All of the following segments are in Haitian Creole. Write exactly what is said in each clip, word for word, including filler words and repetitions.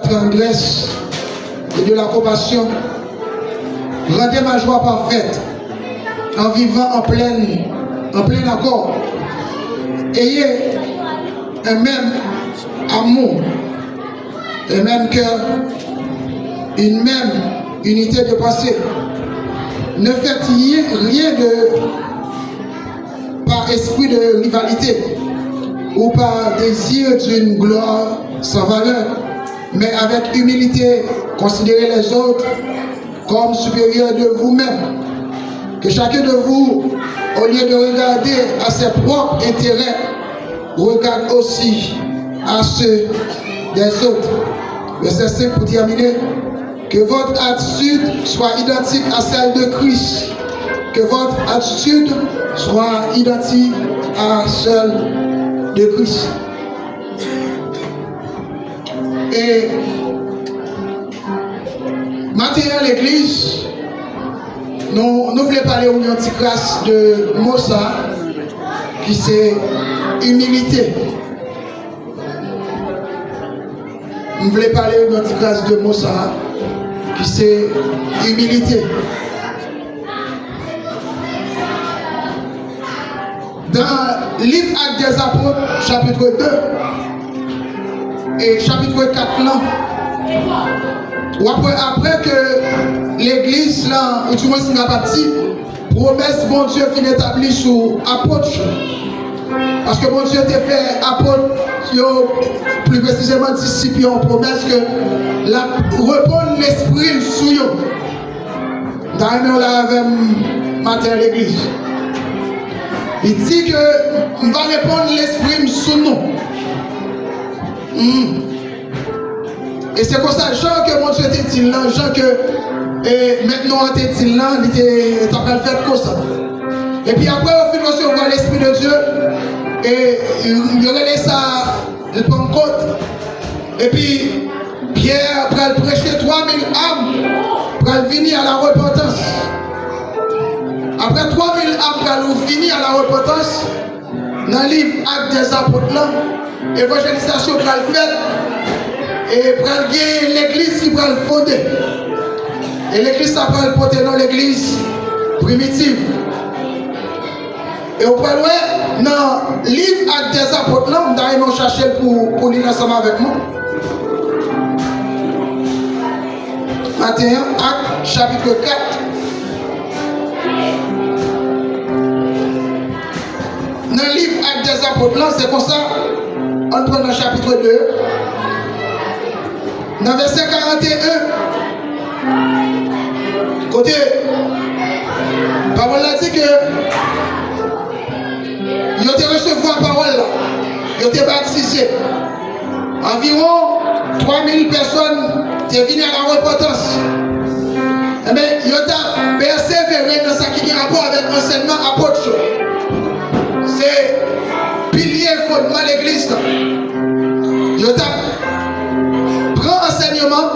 tendresse et de la compassion, rendez ma joie parfaite en vivant en pleine, en plein accord. Ayez un même amour, un même cœur, une même unité de pensée. Ne faites rien, rien de par esprit de rivalité ou par désir d'une gloire sans valeur, mais avec humilité, considérez les autres comme supérieurs de vous-même. Que chacun de vous, au lieu de regarder à ses propres intérêts, regarde aussi à ceux des autres. Verset cinq pour terminer. Que votre attitude soit identique à celle de Christ. Que votre attitude soit identique à celle de Christ. E maten an, legliz, nou, nou vle pale w yon ti kras de mo sa, ki se imilite. M vle pale w yon ti kras de mo sa, ki se imilite. Dans liv Actes des Apôtres, chapitre deux et chapitre quatre lan, w ap wè apre ke legliz lan, ou dimwen si n kapab di, pwomès Bondye fin etabli sou apot yo. Paske Bondye te fè apot yo, pli presizeman disip yo, yon pwomès ke l ap reponn lespri l sou yo. M ta renmen w la avè m maten an legliz. Li di ke m va reponn lespri m sou nou. Hmm. E se konsa, jan ke Bondye te di l lan, jan ke, e, mèt nou an te di l lan, li te, t ap pral fèt konsa. Epi apre yo fin resevwa Lespri de Dye, e, yo rele sa Pannkot. Epi Pyè pral preche, twa mil am pral vini a la repantans. Apre twa mil am pral vini a la repantans, nan liv Actes des Apôtres lan, evanjelizasyon pral fèt e pral gen legliz ki pral fonde. E legliz sa pral pote non legliz primitiv. E w pral wè nan liv Actes des Apôtres lan, m ta renmen w chache l pou, pou li l ansanm avèk mwen. Maten an, Actes chapitre quatre. Nan liv Actes des Apôtres lan, se konsa, ann pran nan chapitre deux, nan vèsè karant e en, kote pawòl la di ke yo te resevwa pawòl la, yo te batize. Anviwon twa mil pèsòn te vini a la repantans. Enben, yo t ap pèsevere nan sa ki gen rapò avèk ansèyman apot yo. Se pilye fondman legliz la. Yo t ap pran ansèyman,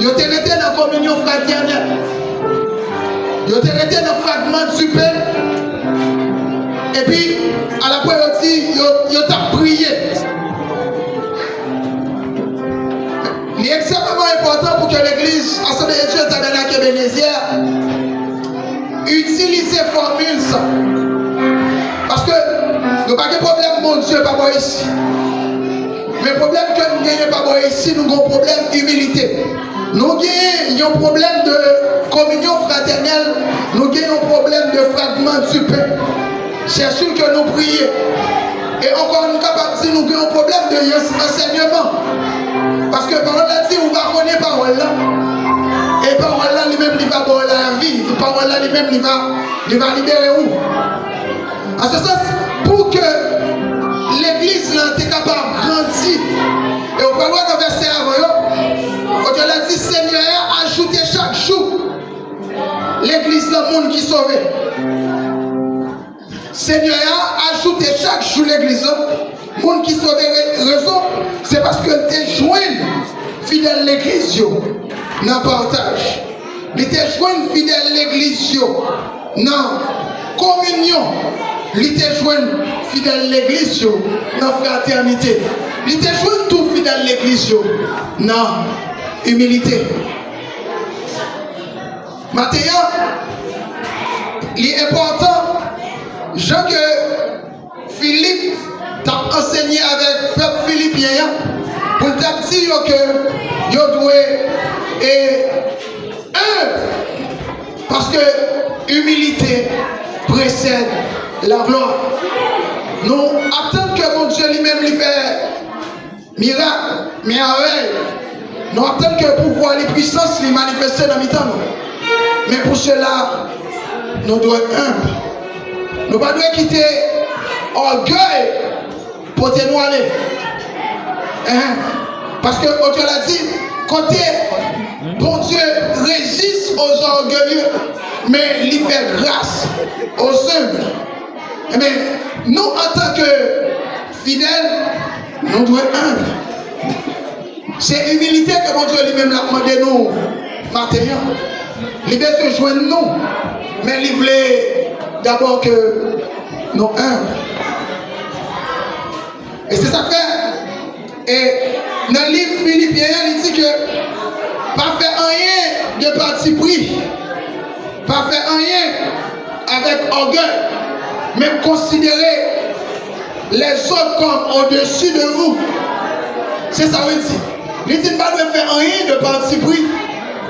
yo te rete nan kominyon fratènèl. Yo te rete nan fragman dipen. Epi, alapre yo di, yo, yo t ap priye. Li ekstrèmeman enpòtan pou ke legliz Assemblée de Dieu Tabernacle Ebenezer itilize fòmil sa. Paske nou pa gen pwoblèm Bondye pa bò isi. Men pwoblèm ke nou genyen pa bò isi, nou gen yon pwoblèm imilite. Nou gen yon pwoblèm de kominyon fratènèl, nou gen yon pwoblèm de fragman dipen. Se si ke nou priye. E ankò, nou kapab di nou gen yon pwoblèm de yans ansèyman. Paske pawòl la di, ou va konnen pawòl la. E pawòl la, li menm, li va ba w lavi. Pawòl la, li menm, li va, li va libere ou. An se sans, pou ke legliz lan te kapab grandi, e ou pral wè nan vèsè avan yo, kote la di, Senyè a ajoute chak jou legliz lan moun ki sove. Senyè a ajoute chak jou legliz lan moun ki sove. Re-, rezon, se paske l te jwenn fidèl legliz yo nan pataj. Li te jwenn fidèl legliz yo nan kominyon. Li te jwenn fidèl legliz yo nan fratènite. Li te jwenn tou fidèl legliz yo nan imilite. Maten an, li enpòtan, jan ke Filip t ap ansenye avèk pèp filipyen an, pou l t ap di yo ke yo dwe e enb, paske imilite presèd laglwa. Nou ap tann ke Bondye li menm li fè mirak, mèvèy. Nou ap tann ke pouvwa li, pwisans li manifeste nan mitan nou. Men pou sela, nou dwe enb. Nou pa dwe kite ògèy pote nou ale. Enhen. Paske Otè la di, kote Bondye résiste aux orgueilleux, men li fè gras aux humbles. Ebyen, nou antanke fidèl, nou dwe enb. Se imilite ke Bondye li menm l ap mande nou maten an. Li bezwen jwenn nou, men li vle dabò ke nou enb. E se sa k fè, e nan liv Filipyen an, li di ke pa fè anyen de patipri, pa fè anyen avèk ògèy, men konsidere les autres comme au-dessus de vous. Se sa wi di. Li di n pa dwe fè anyen de patipri,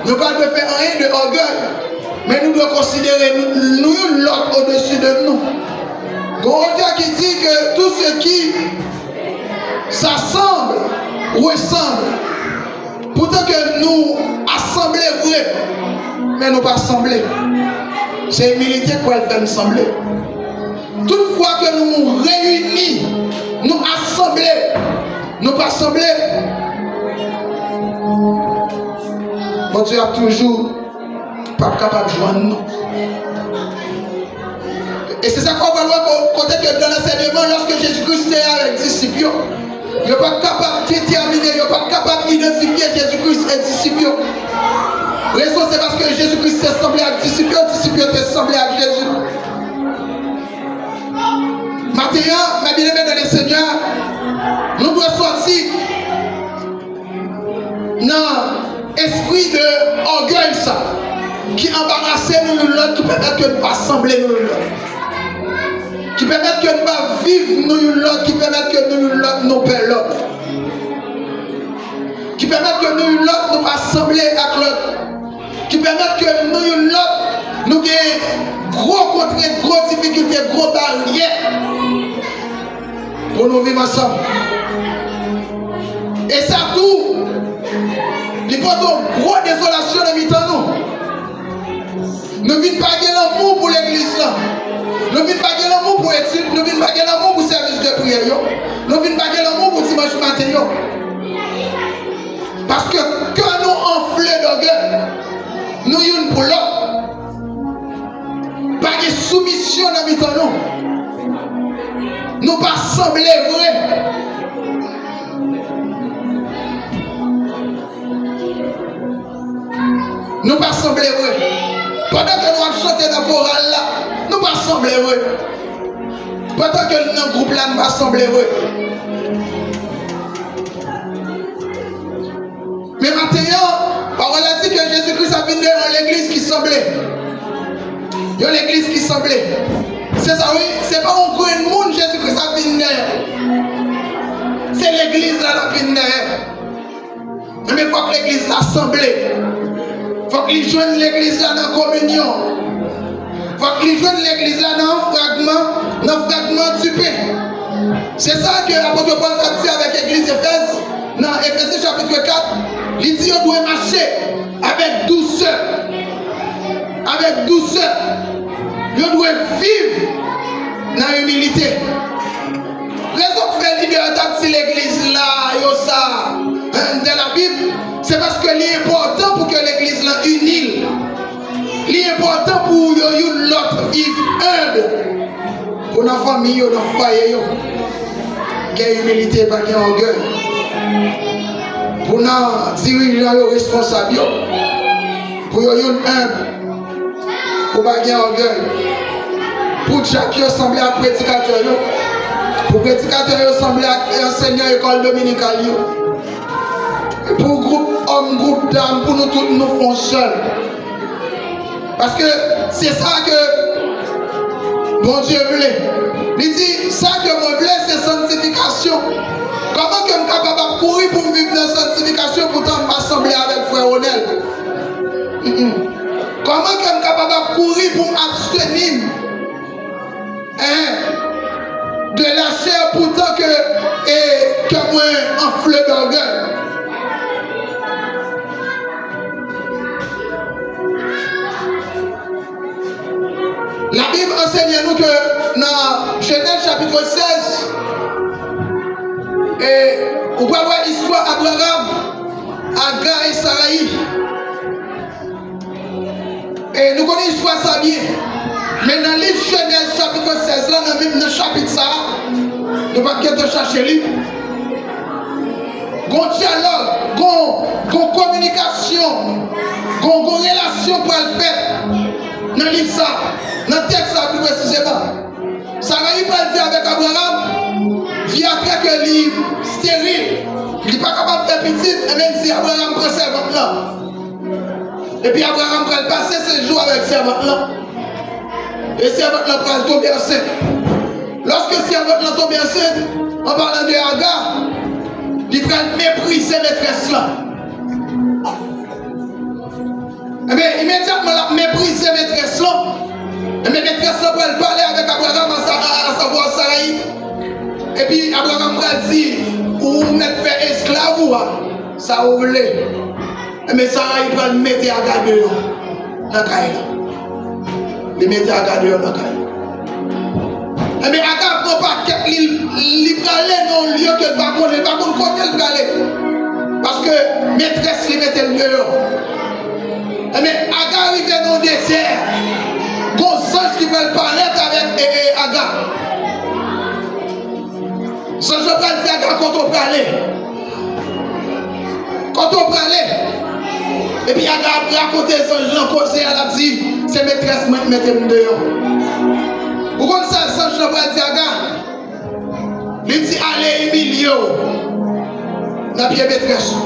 nou pa dwe fè anyen de ògèy, men nou dwe konsidere nou, nou youn lòt odesi de nou. Gon otè ki di ke tout ce qui s'assemble ressemble. Poutan ke nou asanble vre, men nou pa sanble. Se imilite k pral fè n sanble. Tout fwa ke nou reyini, nou asanble, nou pa sanble, Bondye ap toujou p ap kapab jwenn nou. E se sa k fè w pral wè ko-, kote ke nan ansèyman, lòske Jezi Kris te avèk disip yo, yo pa t kapab detèmine, yo pa t kapab idantifye Jezi Kris e disip yo. Rezon se paske Jezi Kris te sanble ak disip yo, disip yo te sanble ak Jezi. Maten an, mes bien-aimés dans le Seigneur, nou dwe sòti nan espri de ògèy sa ki anbarase nou youn lòt, ki pèmèt ke nou pa sanble nou youn lòt, ki pèmèt ke nou pa viv nou youn lòt, ki pèmèt ke nou youn lòt nou pè lòt, ki pèmèt ke nou youn lòt nou pa sanble ak lòt, ki pèmèt ke nou youn lòt nou gen gwo kontrent, gwo difikilte, gwo baryè pou nou viv ansanm. E sa tou, li pote yon gwo dezolasyon nan mitan nou. Nou vin pa gen lanmou pou legliz la. Nou vin pa gen lanmou pou etid, nou vin pa gen lanmou pou sèvis de priyè yo. Nou vin pa gen lanmou pou dimanch maten yo. Paske kè nou anfle dògèy, nou youn pou lòt. Pa gen soumisyon nan mitan nou. Nou pa sanble vre. Nou pa sanble vre. Pandan ke nou ap chante nan koral la, nou pa sanble vre. Pandan ke nou nan gwoup la, nou pa sanble vre. Men maten an, pawòl la di ke Jezi Kris ap vin dèyè yon legliz ki sanble. Yon legliz ki sanble. Se sa wi, se pa yon grenn moun Jezi Kris ap vin dèyè. Se legliz la l ap vin dèyè. Enben, fòk legliz la sanble. Fòk li jwenn legliz la nan kominyon. Fòk li jwenn legliz la nan fragman, nan fragman dipen. Se sa ke apot Pòl t ap di avèk legliz Efèz, nan Efesyen chapit kat, li di yo dwe mache avèk dousè. Avèk dousè. Yo dwe viv nan imilite. Rezon k fè lidè yo t ap di legliz la, yo sa, hein, de la Bib, se paske li enpòtan pou ke legliz la ini l. Li enpòtan pou yo youn lòt viv enb. Pou nan fanmi yo, nan fwaye yo, gen imilite, pa gen ògèy. Pou nan dirijan yo, responsab yo, pou yo youn enb. Pou pa gen ògèy. Pou dyak yo sanble ak predikatè yo. Pou predikatè yo sanble ak ansèyan lekòl dominikal yo. Pou gwoup òm, gwoup dam, pou nou tout nou fè yon sèl. Paske se sa ke Bondye vle. Li di, sa ke mwen vle, se sanntifikasyon. Kòman ke m kapab ap kouri pou m viv nan sanntifikasyon, poutan m pa sanble avèk frè Ronel? Mm-mm. Kòman ke m kapab ap kouri pou m absteni m, hein, de la chair, poutan ke, e, kè mwen anfle dògèy? Labib anseye nou ke nan Jenèz chapit sèz, e, ou pral wè istwa Abraram, Aga e Sarayi. E nou konnen istwa sa byen. Men nan liv Jenèz chapit sèz la, nan menm nan chapit sa a, nou p ap gentan chache li. Gon dyalòg, gon, gon kominikasyon, gon, gon relasyon pral fèt nan liv sa, nan tèks sa pi presizeman. Sarayi pral di avèk Abraram, vyatrè ke li steril, li pa kapab fè pitit, ebyen, li di Abraram pran sèvant lan. Epi Abraram pral pase sejou avèk sèvant lan. E sèvant lan pral tonbe ansent. Lòske sèvant lan tonbe ansent, an palan de Aga, li pral meprize metrès lan. Ebyen, imedyatman l ap meprize metrès lan, ebyen, metrès lan pral pale avèk Abraram, a sa-, a, a savwa Sarayi. Epi Abraram pral di, ou mèt fè esklav ou a sa ou vle. Ebyen, Sarayi pral mete Aga deyò nan kay la. Li mete Aga deyò nan kay la. Ebyen, Aga pran pakèt li, li prale nan yon lye ke l pa konnen, li pa konn kote l prale. Paske metrès li mete l deyò. Ebyen, Aga rive nan yon dezè. Gon zanj ki pral parèt avèk, e, e, Aga. Zanj lan pral di Aga, kote w prale? Kote w prale? Epi Aga ap rakonte zanj lan koze a, l ap di, se metrès mwen ki mete m deyò. Ou konn sa zanj lan pral di Aga? Li di, ale imilye w nan pye metrès ou.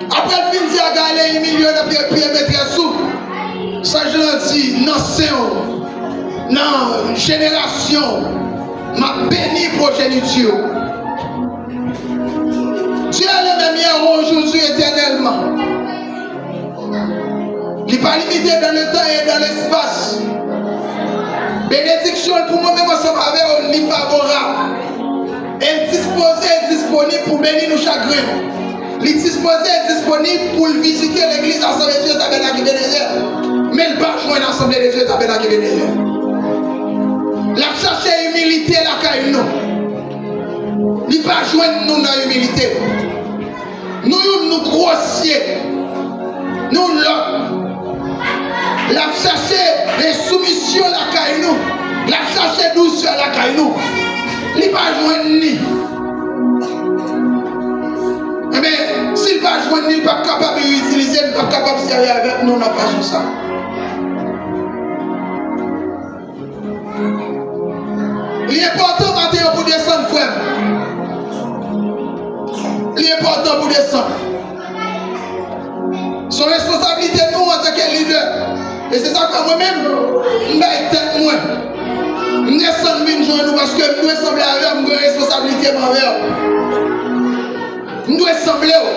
Apre l fin di Aga, ale imilye w nan pye, pye metrès ou, zanj lan di, nan sen w, nan jenerasyon w, m ap beni pwojeniti w. Dye a le menm yè, ojodi, etènèlman. Li pa limite dans le temps et dans l'espace. Benediksyon l pou mwen menm ansanm avè w, li favorab. E l dispoze, e disponib pou beni nou chak grenn. Li dispoze, e disponib pou l vizite legliz Asanble de Dye Tabènak Ebenezer. Men l pa jwenn Asanble de Dye Tabènak Ebenezer. L ap chache imilite lakay nou. Li pa jwenn nou nan imilite. Nou youn, nou gwosye. Nou lòt. L ap chache, e, soumisyon lakay nou. L ap chache dousè lakay nou. Li pa jwenn ni. Ebyen, si l pa jwenn ni, li p ap kapab itilize n, li p ap kapab sèvi avèk nou nan fason sa. Li enpòtan maten an pou desann, frè m. Li enpòtan pou desann. Se yon responsablite nou antanke lidè. E se sa k fè mwen menm, m bay tèt mwen. M desann vin jwenn ou paske m dwe sanble avè w, m gen responsablite m anvè w. M dwe sanble w.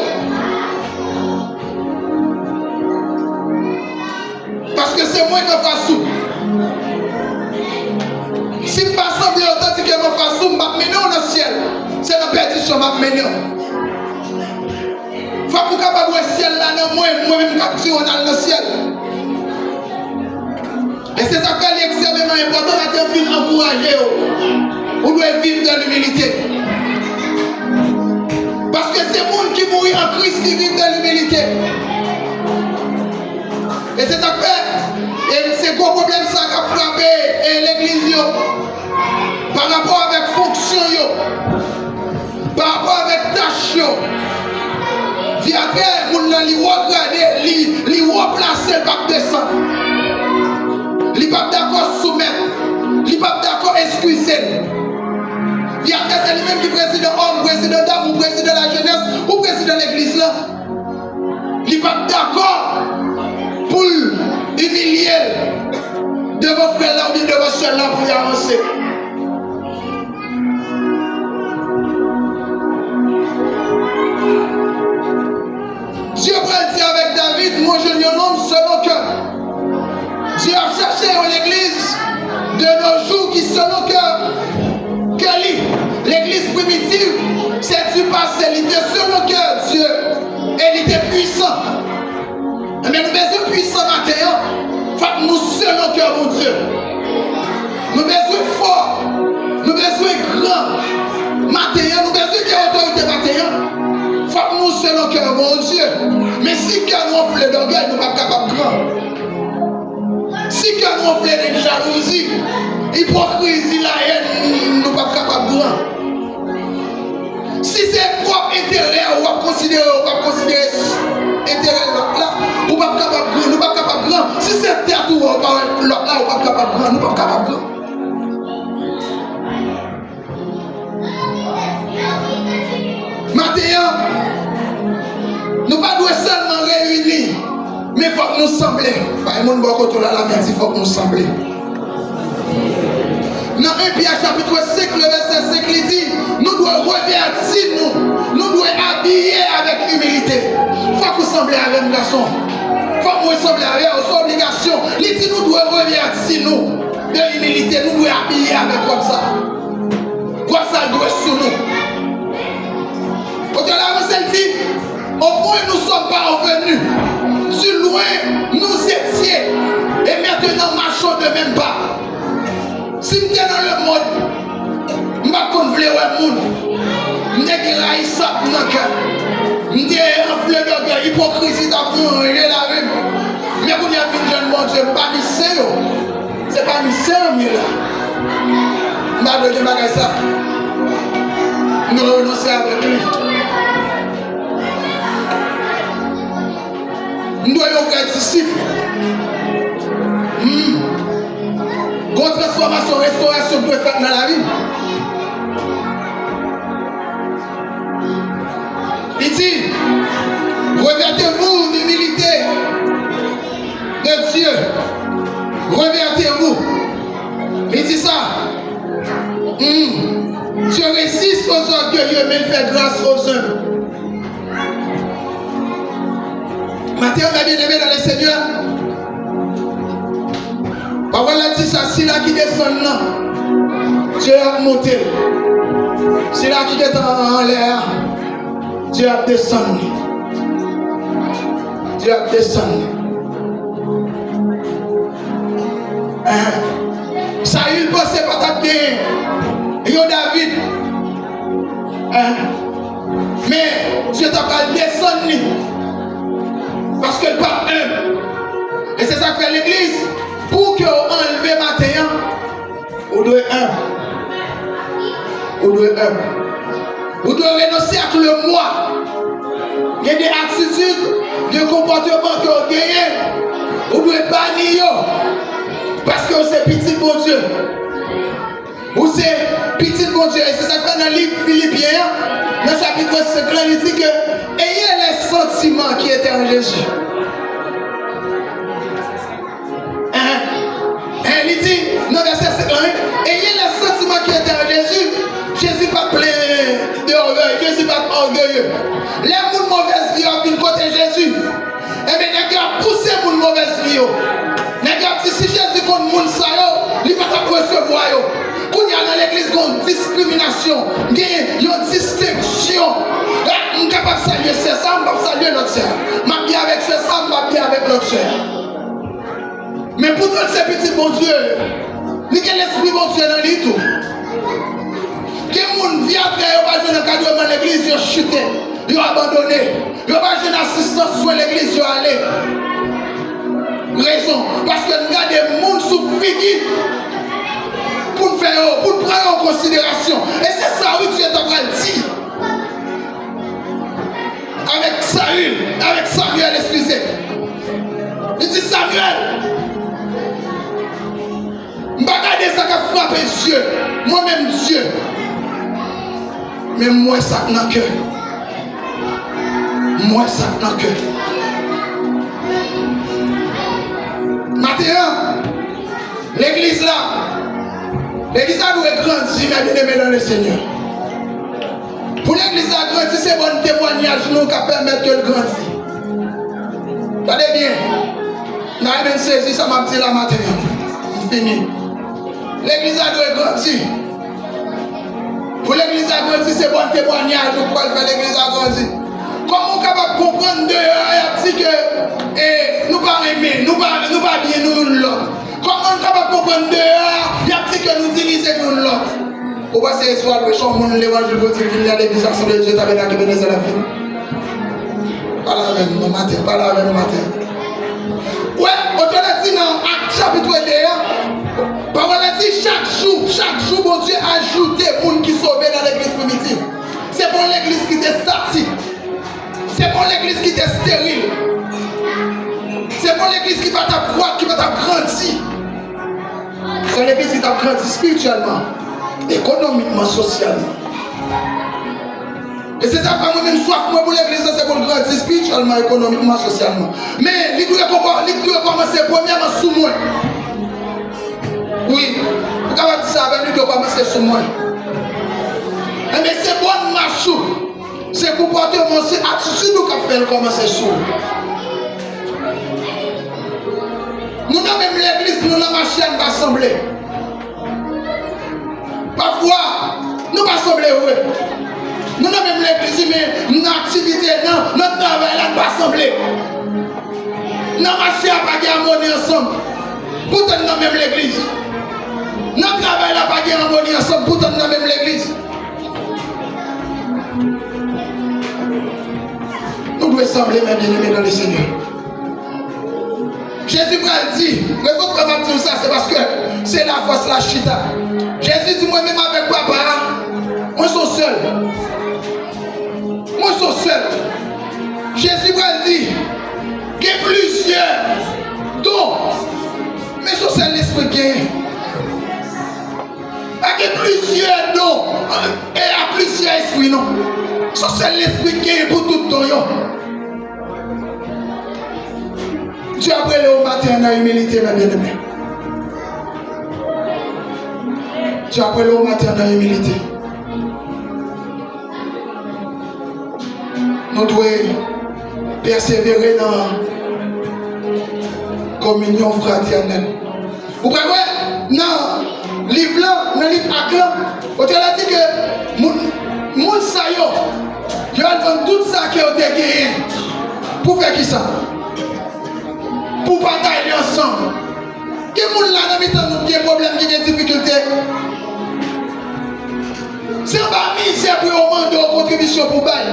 Paske se mwen k anfas ou. Si m pa sanble w, tandiske m anfas ou, m p ap mennen w nan syèl. Se nan pèdisyon m ap mennen w. Fòk ou kapab wè syèl la nan mwen, mwen menm k ap di w ann al nan syèl. E se sa k fè li ekstrèmeman enpòtan, maten an, pou n ankouraje yo. Ou dwe viv dans l'humilité. Paske se moun ki mouri an Kris ki viv dans l'humilité. E se sa k fè, e se gwo pwoblèm sa k ap frape, e, legliz yo, pa rapò avèk fonksyon yo, pa rapò avèk tach yo. Vyatrè, moun nan, li wo grade, li, li wo plase, l p ap desann. Li p ap dakò soumèt. Li p ap dakò eskize l. ki prezidan òm, prezidan dam, ou prezidan lajenès, ou prezidan legliz la, li p ap dakò pou l imilye l devan frè l la oubyen devan sè l la pou l avanse. Dye pral di avèk David, mwen jwenn yon nonm selon kè m. Dye ap chèche yon legliz de nos jours ki selon kè, kè li. Legliz primitiv, se di pase, li te selon kè Dye e li te pwisan. Enben, nou bezwen pwisan maten an. Fòk nou selon kè Bondye. Nou bezwen fò. Nou bezwen gran. Maten an, nou bezwen gen otorite maten an. Fòk nou selon kè Bondye. Men si kè nou anfle dògèy, nou p ap kapab gran. Si kè nou anfle de jalouzi, ipokrizi, layèn, nou p ap kapab gran. Si se pwòp enterè ou w ap konsidere, ou p ap konsidere enterè lòt la, ou p ap kapab gran, nou p ap kapab gran. Si se tèt ou wè, ou pa wè lòt la, ou p ap kapab gran, nou p ap kapab gran. Maten an, nou pa dwe sèlman reyini, men fòk nou sanble. Bay moun bò kote w la lamen, di, fòk nou sanble. Nan en Pyè chapit senk, le vèsè senk, li di, nou dwe revèti nou, nou dwe abiye avèk imilite. Fòk ou sanble avè m, gason. Fòk mwen sanble avè w, se obligasyon. Li di nou dwe revèti nou de imilite, nou dwe abiye avèk wòb sa. Wòb sa dwe sou nou. Otan l avanse, l di, au point nous sommes parvenus, si loin nous étions, et maintenant marchons de même pas. Si m te nan lemonn, m pa t konn vle wè moun. M te gen rayisab nan kè m. M te anfle dògèy, ipokrizi t ap ranje lavi m. Men kounye a m vin jwenn Bondye, m pa ni sen yo. Se pa misye m ye la. M pa dwe gen bagay sa. M dwe renonse avèk li. M dwe yon vrè disip. Hmm. Gon transfòmasyon, restorasyon k dwe fèt nan lavi m. Li di, revêtez-vous d'humilité de Dieu. Revêtez-vous. Li di sa. Hmm. Dieu résiste aux orgueilleux, mais il fait grâce aux humbles. Maten an, mes bien-aimés dans le Seigneur, pawòl la di sa, sila ki desann nan, Dye ap monte l. Sila ki gentan anlè a, Dye ap desann li. Dye ap desann li. Hein? Sayil panse pa t ap gen yon David. Hein? Men, Dye ta pral desann li. Paske l pa t enb. E se sa k fè legliz, pou ke w anleve maten an, ou dwe enb. Ou dwe enb. Ou dwe renonse ak le moi. Gen de atitid, de konpòteman ke w genyen, ou dwe bani yo. Paske w se pitit Bondye. Ou se pitit Bondye. E se sa k fè nan liv Filipyen an, nan chapit senk lan, li di ke, ayez les sentiments qui étaient en Jésus. Hein? Hein, li di nan vèsè senk lan, wi, ayez les sentiments qui étaient en Jésus. Jezi pa t plen de ògèy, Jezi pa t ògeye. Lè moun movèz vi yo ap vin kote Jezi, enben, nèg yo ap pouse moun movèz vi yo. Nèg yo ap di, si Jezi konn moun sa yo, li pa t ap resevwa yo. Kounye a, nan legliz, gen yon diskriminasyon, gen yon distenksyon. Ah, m kapab salye sè sa, m p ap salye lòt sè a. M ap byen avèk sè sa, m p ap byen avèk lòt sè a. Men poutan l se pitit Bondye, li gen lespri Bondye nan li tou. Gen moun, vyatrè yo pa jwenn ankadreman legliz, yo chite, yo abandone, yo pa jwenn asistans swen legliz, yo ale. Rezon, paske n gade moun sou figi pou n fè yo, pou n pran yo an konsiderasyon. E se sa, wi, Dye ta pral di avèk Sayil, avèk Samyèl, eskize. Li di, Samyèl, m pa gade sa k ap frape zye, mwen menm Dye. Men m wè sa k nan kè. M wè sa k nan kè. Maten an, legliz la, legliz la dwe grandi, mes bien-aimés dans le Seigneur. Pou legliz la grandi, se bon temwayaj nou k ap pèmèt ke l grandi. Tande byen. N a renmen sezi sa m ap di la maten an. M fini. Legliz la dwe grandi. Pou legliz la grandi, se bon temwayaj ou pral fè legliz la grandi. Kòman w kapab konprann deyò a y ap di ke, eh, nou pa renmen, nou pa, nou pa byen, nou youn lòt? Kòman n kapab konprann deyò a y ap di ke nou divize youn lòt? Ou panse Eswal preche yon moun levanjil pou di vin nan legliz Assemblée de Dieu Tabernacle Ebenezer Lafin? Pale avè m non maten, pale avè m maten. Wè, otè la di nan Ak chapit de a, pawòl la di chak jou, chak jou Bondye ajoute moun ki sove nan legliz primitiv. Se pa yon legliz ki te statik. Se pa yon legliz ki te esteril. Se pa yon legliz ki pa t ap kwak, ki pa t ap grandi. Se yon legliz ki t ap grandi espirityèlman, ekonomikman, sosyalman. E se sa k fè mwen menm swaf mwen pou legliz la, se pou l grandi espirityèlman, ekonomikman, sosyalman. Men li dwe konpò-, li dwe kòmanse premyèman sou mwen. Wi, ou kapab di sa avè m, li dwe kòmanse sou mwen. Enben, se bon mach ou. Se konpòteman w, se atitid ou k ap fè l kòmanse sou ou. Nou nan menm legliz, nou nan mache a, n pa sanble. Pafwa, nou pa sanble vre. Nou nan menm legliz, wi, men nan aktivite, nan, nan travay la, n pa sanble. Nan mache a, pa gen amoni ansanm. Poutan n nan menm legliz. Nan travay la, pa gen amoni ansanm. Poutan n nan menm legliz. Nou dwe sanble, mes bien-aimés dans le Seigneur. Jezi pral di, rezon k fè m ap di w sa, se paske se la fòs la chita. Jezi di, mwen menm avèk Papa a, mwen se yon sèl. Mwen se yon sèl. Jezi pral di, gen plizyè don, men se yon sèl Lespri k genyen. Pa gen plizyè don, e a plizyè espri, non. Se yon sèl Lespri k genyen pou tout don yo. Dye ap rele w maten an nan imilite, mes bien-aimés. Dye ap rele w maten an nan imilite. Nou dwe pèsevere nan kominyon fratènèl. Ou pral wè nan liv lan, nan liv Ak lan, otè la di ke moun, moun sa yo, yo al vann tout sa ke yo te genyen. Pou fè kisa? Pou pataje ansanm. Gen moun la nan mitan nou ki gen pwoblèm, ki gen difikilte. Se anba mizè pou yo mande w kontribisyon pou bay.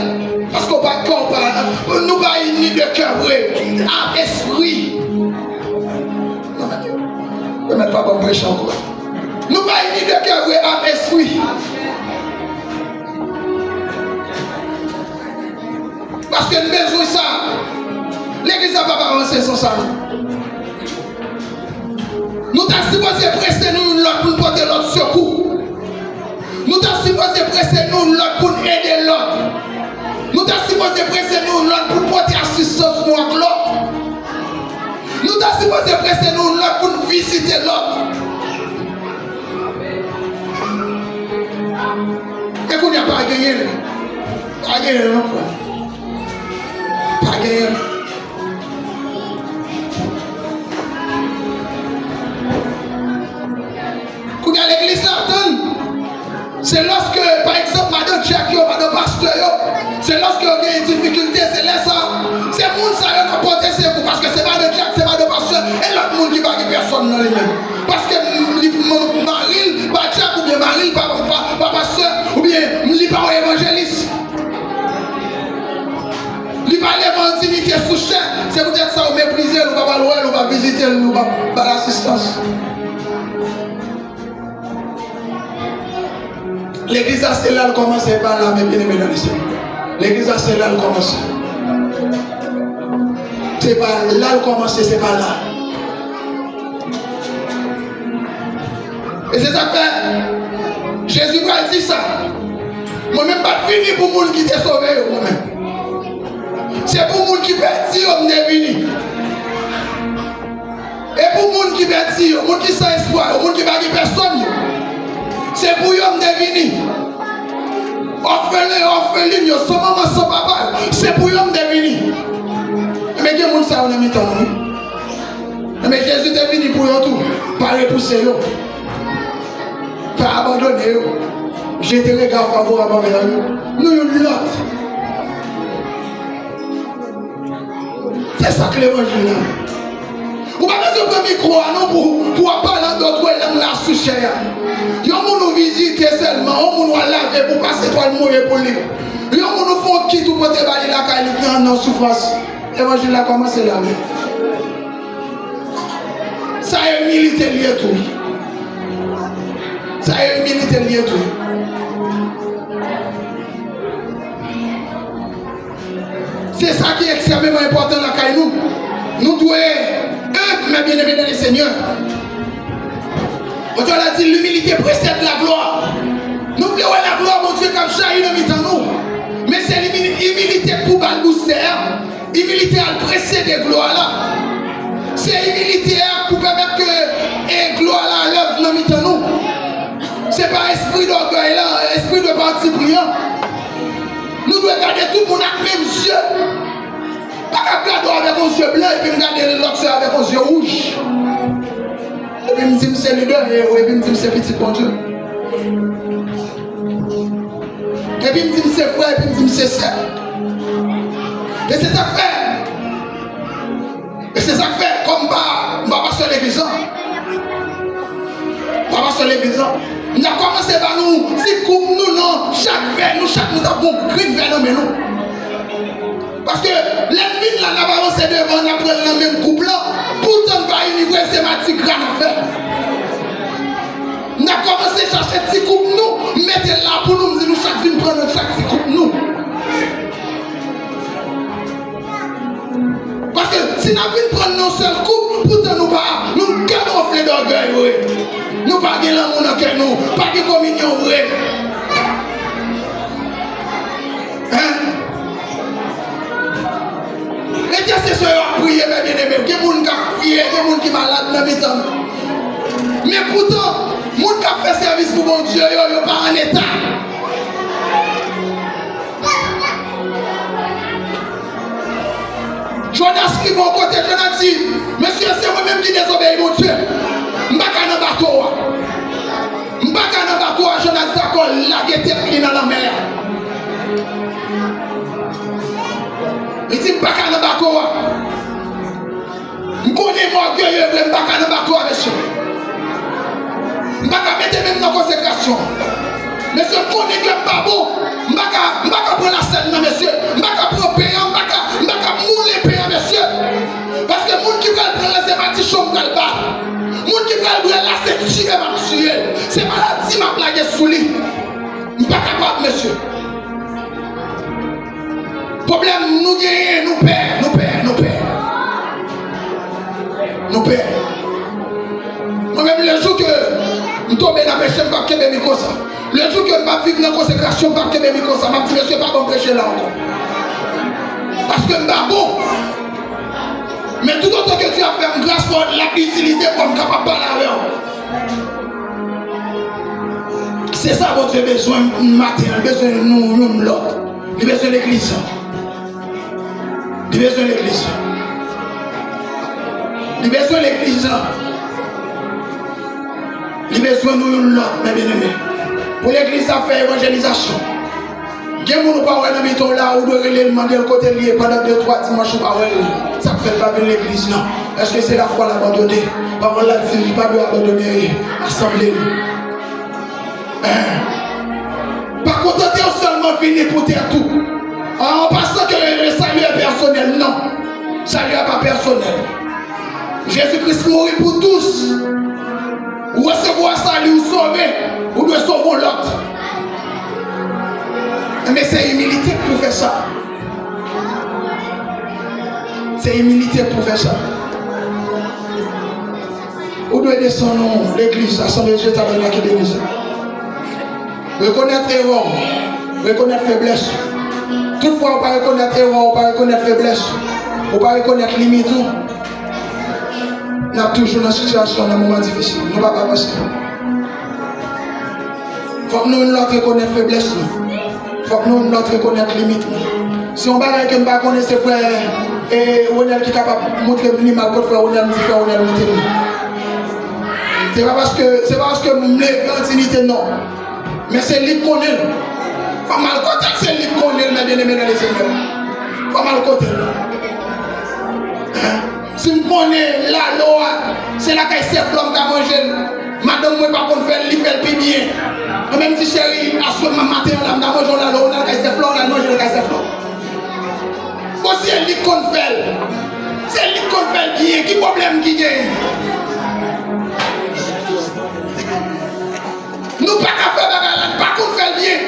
Paske w pa, kè w pa, nou pa ini de kè vre, a espri. Yo mèt pa ban m preche ankò. Nou pa ini de kè vre, a espri. Paske n bezwen sa. Legliz la p ap avanse san sa, non. Nou ta sipoze prese nou youn lòt pou n pote lòt sekou. Nou ta sipoze prese nou youn lòt pou n ede lòt. Nou ta sipoze prese nou youn lòt pou n pote asistans nou ak lòt. Nou ta sipoze prese nou youn lòt pou n vizite lòt. E kounye a pa genyen l. Pa genyen l ankò. Pa genyen l. Kounye a legliz la tann. Se lòske, pa egzanp, madan dyak yo, madan pastè yo, se lòske yo genyen difikilte, se lè sa, se moun sa yo k ap pote sekou, paske se madan dyak, se madan pastè, e lòt moun ki pa gen pèsòn nan li menm. Paske li, m-, mari l pa dyak, oubyen mari l pa, pa, pa pastè, oubyen li pa yon evanjelis. Li pa leve an diyite sou chè. Se poutèt sa ou meprize l, ou pa pral wè l, ou pa vizite l, ou pa ba l asistans. Legliz la se la l kòmanse, se pa la, mes bien-aimés dans le Seigneur. Legliz la se la l kòmanse. Se pa la l kòmanse, se pa la. E se sa k fè Jezi pral di sa. Mwen menm pa t vini pou moun ki te sove yo, mwen menm. Se pou moun ki pèdi yo m te vini. E pou moun ki pèdi yo, moun ki san espwa yo, moun ki pa gen pèsòn yo. Se pou yo m te vini. Òfelen, òfelin yo, san manman, san papa yo. Se pou yo m te vini. Men gen moun sa yo nan mitan nou, wi. Men Jezi te vini pou yo tou. Pa repouse yo. Pa abandone yo. Jete rega favorab anvè yo. Nou youn lòt. Se sa k levanjil la. Ou pa bezwen pran mikwo a non pou, pou w ap pale an dòt lang la sou chè a. Yon moun ou vizite sèlman, yon moun w al lave pou pase twal mouye pou li. Yon moun ou fè yon kit ou pote ba li lakay li ki an, nan soufrans. Levanjil la kòmanse la wi. Sa e imilite l ye tou. Sa e imilite l ye tou. Se sa ki ekstrèmeman enpòtan lakay nou. Nou dwe enb, mes bien-aimés dans le Seigneur. Bondye la di, l'humilité précède la gloire. Nou vle wè laglwa Bondye k ap jayi nan mitan nou. Men se imili-, imilite k pou ba l dousè a. Imilite a l presede glwa la. Se imilite a k pou pèmèt ke, e, glwa la lève nan mitan nou. Se pa espri dògèy la, espri de pati pri an. Nou dwe gade tout moun ak menm zye. Pa ka gade w avèk yon zye blan epi m gade lòt sè avèk yon zye wouj. Epi m di m se lidè, e, epi m di m se pitit Bondye. Epi m di m se frè, epi m di m se sè. E se sa k fè. E se sa k fè, kòm m pa, m pa pastè legliz lan. M pa pastè legliz lan. M ap kòmanse ba nou ti koup nou nan chak vè nou, chak nou t ap gon grenn vè nan men nou. Paske lè n vin la, n ap avanse devan, n ap pran l nan menm koup lan. Poutan n pa ini vre, se matigra n ap fè. N ap kòmanse chache ti koup nou, mete l la pou nou, m di nou chak vin pran nan chak ti koup nou. Paske si n ap vin pran nan sèl koup, poutan nou pa, nou gade gonfle dògèy vre. Nou pa gen lanmou nan kè nou, pa gen kominyon vre. Hein? Entèsesyon yo ap priye, mes bien-aimés. Gen moun k ap priye, gen moun ki malad nan mitan nou. Men poutan, moun k ap fè sèvis pou Bondye yo, yo pa an eta. Jonas rive yon kote, Jonas di, mesye, se mwen menm ki dezobeyi Bondye. M pa ka nan bato a. M pa ka nan bato a, Jonas dakò lage tèt li nan lanmè a. Li di, m pa ka nan bato a. M konnen m ògeye vre, m pa ka nan bato a, mesye. M pa ka mete men m nan konsekrasyon. Mesye, m konnen ke m pa bon. M pa ka, m pa ka pran lasèn nan, mesye. M pa ka pran pen an, m pa ka, m pa ka moule pen an, mesye. Paske moun ki pral pran l, se madichon m pral ba. Moun ki pral pran l la, se tiye m ap tiye l. Se maladi m ap lage sou li. M pa kapab, mesye. Pwoblèm nou genyen, nou pè, nou pè, nou pè. Nou pè. Mwen menm, lejou ke m tonbe nan peche, m p ap kenbe mikwo sa. Lejou ke m p ap viv nan konsekrasyon, m p ap kenbe mikwo sa. M ap di, mesye, pa ban m preche la ankò. Paske m pa bon. Men toutotan ke Dye ap fè m gras, fò l ap itilize m pou m kapab pale avè w. Se sa Bondye bezwen maten an, li bezwen nou youn lòt. Li bezwen legliz lan. Li bezwen legliz lan. Li bezwen legliz lan. Li bezwen nou youn lòt, mes bien-aimés. Pou legliz la fè evanjelizasyon. Gen moun ou pa wè nan mitan w la, ou dwe rele l, mande l kote l ye pandan de, twa dimanch ou pa wè l. Sa k fè l pa vin legliz lan? Èske se lafwa l abandone? Pawòl la di, li pa dwe abandone asanble li. Pa kontante w sèlman vini pou tèt ou. An pasan ke le salut est personnel, non. Sali a pa pèsonèl. Jezi Kris mouri pou tous. Ou resevwa sali, ou sove, ou dwe sove yon lòt. Men se imilite k pou fè sa. Se imilite k pou fè sa. Ou dwe desann yon legliz, asanble Dye Tabènak Ebenezer. Rekonèt erè w. Rekonèt feblès ou. Tout fwa ou pa rekonèt erè w, ou pa rekonèt feblès ou, ou pa rekonèt limit ou, n ap toujou nan sitiyasyon, nan moman difisil. Nou p ap avanse. Fòk nou youn lòt rekonèt feblès nou. Fòk nou youn lòt rekonèt limit nou. Si yon bagay ke m pa konnen, se frè, e, Ronel ki kapab montre m li mal, kot frè Ronel, m di frè Ronel montre m li. Se pa paske, se pa paske m leve an diyite, non. Men se li k konnen l. Fò m al kote l, se li k konnen l, mè byeneme nan Lesenyè. Fò m al kote l. Si m konnen lalo a, se lakay sè Flò m ka manje l. Madanm mwen pa konn fè l, li fè l pi byen. Mwen menm di cheri, aswè m maten an la, m ta manje yon lalo, ou nan lakay sè Flò, ou nan manje lakay sè Flò. Bon, se li k konn fè l. Se li k konn fè l byen. Ki pwoblèm ki genyen? Nou pa ka fè bagay la, n pa konn fè l byen.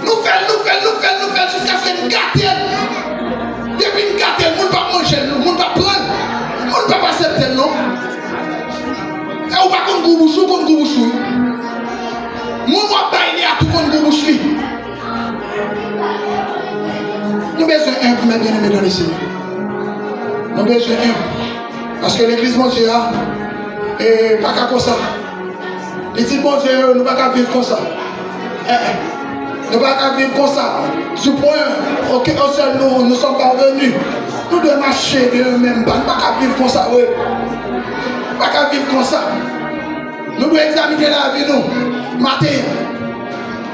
Nou fè l, nou fè l, nou fè l, nou fè l, jiskaske n gate l. Depi n gate l, moun p ap manje l, non, moun p ap pran l, moun p ap aksepte l, non. E ou pa konn gou bouch ou, ou konn gou bouch ou. Moun w ap bay li a tou konn gou bouch li. Nou bezwen enb, mè byeneme nan Lesenyè. Nou bezwen enb. Paske legliz Bondye a, e, pa ka konsa. Pitit Bondye yo, nou pa ka viv konsa. Eh, eh. Nou pa ka viv konsa. Du point auquel nous, nous sommes parvenus. Nou dwe mache de yon menm pa. Nou pa ka viv konsa, wi. Nou pa ka viv konsa. Nou dwe egzamine lavi nou maten an.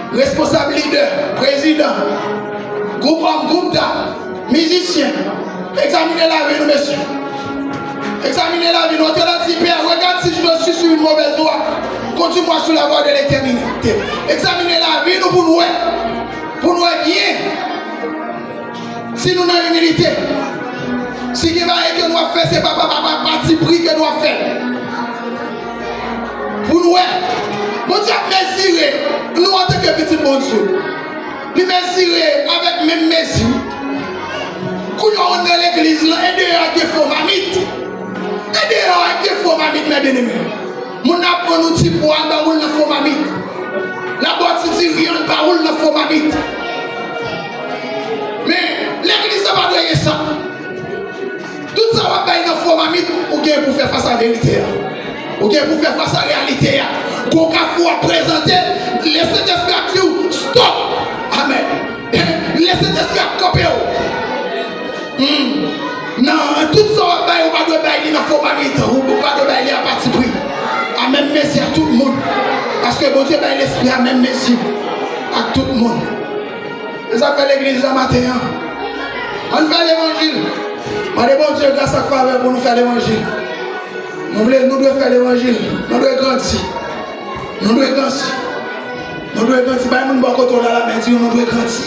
Responsab, lidè, prezidan, gwoup òm, gwoup dam, mizisyen, egzamine lavi nou, mesye. Egzamine lavi nou. Antre la di, Père, regarde si je me suis sur une mauvaise voie. Conduis-moi sur la voie de l'éternité. Egzamine lavi nou pou n wè. Pou n wè byen. Si nou nan imilite, si gen bagay ke nou ap fè, se pa, pa, pa, pa pati pri ke nou ap fè. Pou n wè, Bondye ap mezire nou antanke pitit Bondye. Li mezire avèk menm mezi. Kounye a ou nan legliz lan, e deyò a gen fo mamit. E deyò a gen fo mamit, mè byeneme. Moun nan ap vann ou ti pwa, l ba ou l nan fo mamit. L ap ba w ti diri an, l ba ou l nan fo mamit. Men, legliz la pa dwe gen sa. Tout sa w ap bay nan fo mamit, ou gen pou fè fas a verite a. Ou gen pou fè fas a reyalite a. Gon kafou w ap prezante, Lesentespri ap di w, stop! Amèn. Lesentespri ap kanpe w. Hmm. Nan tout sa w ap bay, ou pa dwe bay li nan fo mamit. Ou, ou pa dwe bay li a pati pri. A menm mezi ak tout moun. Paske Bondye bay lespri a menm mezi ak tout moun. Se sa k fè legliz la maten an. Ann fè levanjil. Mande Bondye gras ak favè pou nou fè levanjil. Nou vle, nou dwe fè levanjil. Nou dwe grandi. Nou dwe grandi. Nou dwe grandi. Bay moun bò kote w la lamen, di yo, nou dwe grandi.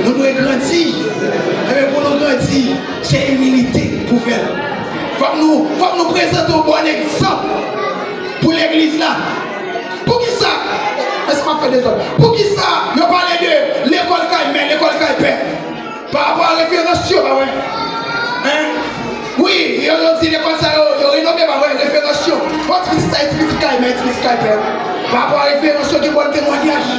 Nou dwe grandi. Ebyen, pou nou grandi, se imilite pou fè l. Fòk nou, fòk nou prezante yon bon egzanp pou legliz la. Poukisa? Èske m ap fè dezòd? Poukisa yo pale de lekòl kay mè, lekòl kay pè? Pa rapò a referans yo, pa vre? Hein? Wi, yo, yo di lekòl sa yo, yo renome, pa vre? Referans yo. Bon, ti pitit sa, e ti pitit kay mè, e ti pitit kay pè. Pa rapò a referans yo, gen bon temwanyaj.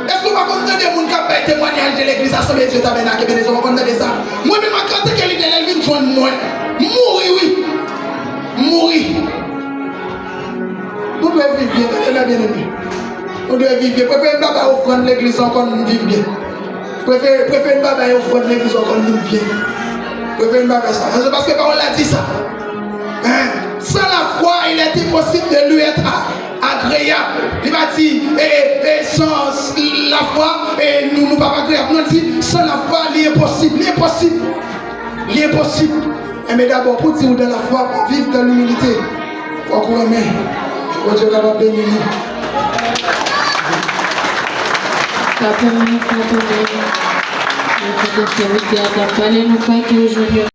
Èske w pa konn tande moun k ap bay temwanyaj de legliz Asanble Dye Tabènak Ebenezer? W pa konn tande sa? Mwen menm, antanke lidè, lè l vin jwenn mwen, m mouri, wi. M mouri. Nou dwe viv byen, tande la, byeneme. Nou dwe viv byen. Prefere n pa bay ofrann legliz ankò, n viv byen. Prefere, prefere n pa bay ofrann legliz ankò, n viv byen. Prefere n pa fè sa. Se paske pawòl la di sa. Hein? Sans la foi, il est impossible de lui être a-, agréable. Li pa di, e, e, e, sans la foi, e, nou, nou pa agréable. Non, li di, sans la foi, li enposib. Li enposib. Li enposib. Enben dabò, pou di ou dans la foi, pou viv dans l'humilité, fòk ou renmen. Bondye kapab beni nou. Kapab, kapab. Mwen te konfye misye a t ap pale, nou kwè ke yo jwenn yon